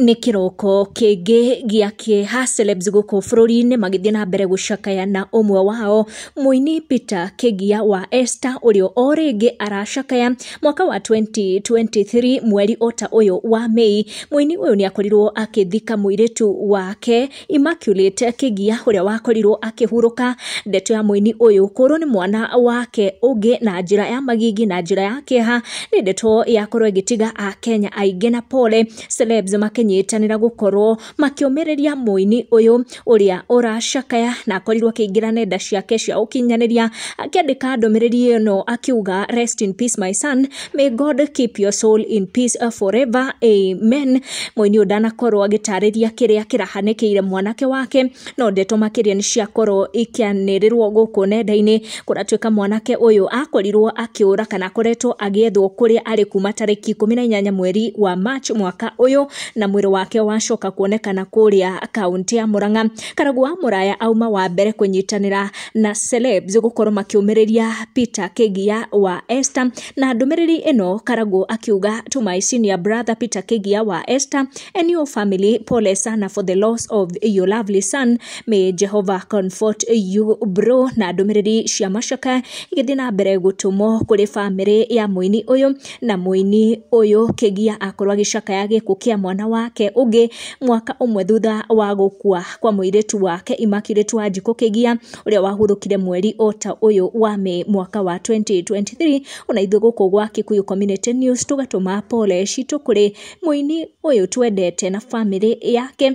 Nĩ kĩroko kĩngĩ gĩa kĩeha celebs gũkũ bũrũri-inĩ magĩthiĩ na mbere gũcakaya na ũmwe wao mũini Peter Kĩgia wa Esther ũrĩa o rĩngĩ aracakaya mwaka wa 2023 mweri o ta ũyũ wa Mĩĩ. Mũini ũyũ nĩ akorirwo akĩthika mũirĩtu wake Immaculate Kĩgia ũrĩa wakorirwo akĩhurũka. Ndeto ya mũini ũyũ kũrwo nĩ mwana wake ũngĩ na njĩra ya magigi na njĩra ya kĩeha nĩ ndeto yakorwo ĩgĩtiga Akenya aingĩ na pole. Celebs makĩnyitanĩra gũkorwo makĩũmĩrĩria mũini ũyũ ũrĩa ũracakaya na akorirwo akĩingĩra nenda ciake cia ũkinyanĩria akĩandĩka ndũmĩrĩri ĩno akiuga rest in peace my son, may God keep your soul in peace forever, amen. Mũini ũyũ ndanakorwo agĩtarĩria kĩrĩa kĩrahanĩkĩire mwanake wake, no ndeto makĩria nĩ ciakorwo ikĩanĩrĩrwo gũkũ nenda-inĩ. Kũratuĩka mwanake ũyũ akorirwo akĩũra kana akoretwo agĩethwo kũrĩa arĩ kuma tarĩki 18 mweri wa March mwaka ũyũ, na mwĩrĩ wake wacoka kuonekana kũrĩa kaunti ya Murang'a. Karagũ wa Mũraya auma wa mbere kũnyitanĩra na celebs gũkorwo makĩũmĩrĩria Peter Kĩgia wa Esther na ndũmĩrĩri ĩno. Karagũ akiuga to my senior brother Peter Kĩgia wa Esther and your family, pole sana for the loss of your lovely son, may Jehovah comfort you bro. Na ndũmĩrĩri cia macaka igĩthiĩ na mbere gũtũmwo kũrĩ bamĩrĩ ya mũini ũyũ, na mũini ũyũ Kĩgia akorwo agĩcakaya gĩkuũ kĩa mwana wake ũngĩ mwaka ũmwe thutha wa gũkua kwa mũirĩtu wake Immaculate Wanjikũ Kĩgia ũrĩa wahurũkire mweri o ta ũyũ wa Mĩĩ mwaka wa 2023. Ona ithuĩ gũkũ gwa Kikuyu Community News tũgatũma pole citũ kũrĩ mũini ũyũ twendete na bamĩrĩ yake,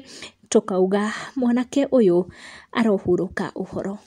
tũkauga mwanake ũyũ arohurũka ũhoro.